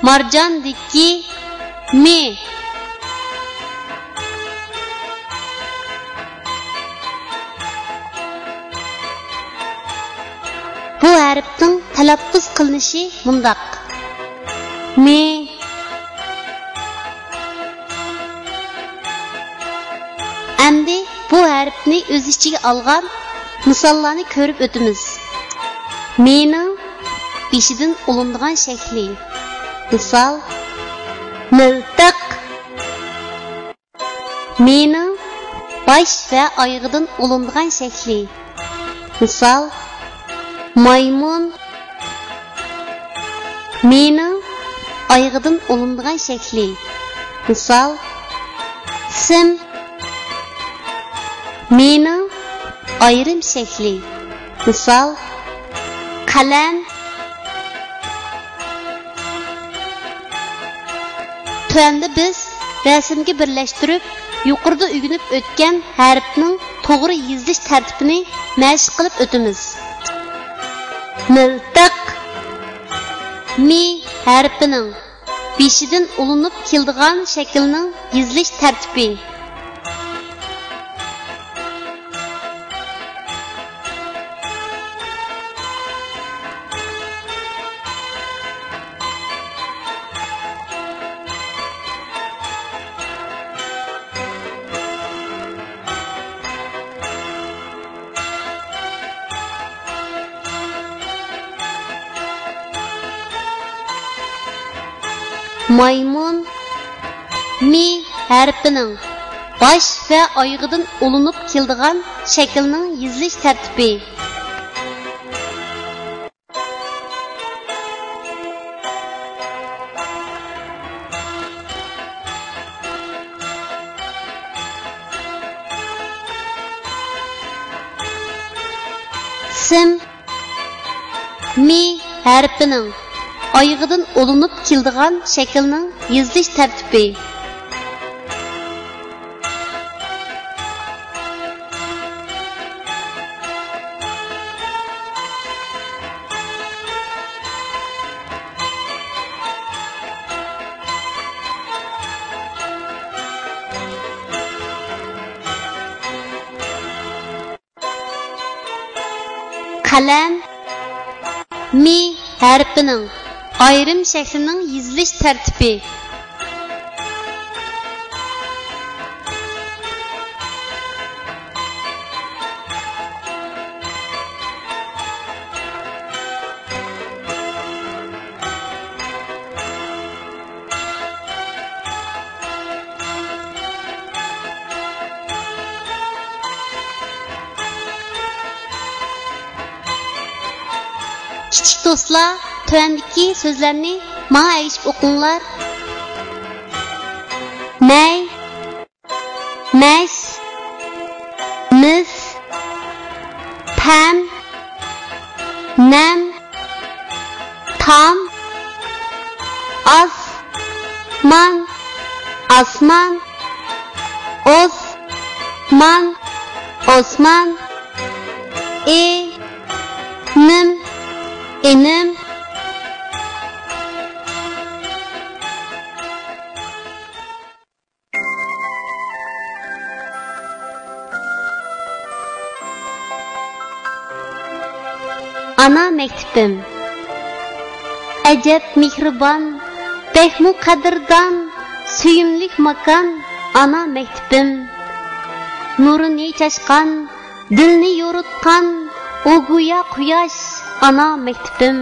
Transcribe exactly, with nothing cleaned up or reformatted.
مارجاندىكى مى. بۇ ھەرپنىڭ تەلەپپۇز قىلىنىشى مۇنداق: مى. ئەمدى بۇ ھەرپنى ئۆز ئىچىگە ئالغان مىساللارنى كۆرۈپ ئۆتىمىز. مىنىڭ بېشىدىن ئۇلىنىدىغان شەكلى. مىسال، مىلتىق. مىنىڭ باش ۋە ئايىغىدىن ئۇلىنىدىغان شەكلى. مىسال، مايمۇن. مىنىڭ ئايىغىدىن ئۇلىنىدىغان شەكلى. مىسال، سىم. مىنىڭ ئايرىم شەكلى. مىسال، قەلەم. تۆۋەندە بىز رەسىمگە بىرلەشتۈرۈپ، يۇقىرىدا ئۆگىنىپ ئۆتكەن ھەرپنىڭ توغرا يېزىلىش تەرتىپىنى مەشىق قىلىپ ئۆتىمىز. مىلتىق. مى ھەرپىنىڭ بېشىدىن ئۇلىنىپ كېلىدىغان شەكىلنىڭ يېزىلىش تەرتىپى. مايمۇن. مى ھەرپىنىڭ باش ۋە ئايىغىدىن ئۇلىنىپ كېلىدىغان شەكىلنىڭ يېزىلىش تەرتىپى. سىم. مى ھەرپىنىڭ ئايىغىدىن ئۇلىنىپ كېلىدىغان شەكىلنىڭ يېزىلىش تەرتىپى. قەلەم. مى ھەرپىنىڭ ئايرىم شەكلىنىڭ يېزىلىش تەرتىپى. كىچىك دوستلار، تۆۋەندىكى سۆزلەرنى ماڭا ئەگىشىپ ئوقۇڭلار. مەي، مەش، مىس، پەم، نەم، تام، ئاس، مان، ئاسمان، ئوس، مان، ئوسمان، ئى، نىم، ئىنىم. ئانا مەكتىپىم. ئەجەب مېھرىبان، بەكمۇ قەدىردان، سۆيۈملۈك ماكان، ئانا مەكتىپىم. نۇرىنى چاچقان، دىلنى يورۇتقان، ئۇ گويا قۇياش، ئانا مەكتىپىم.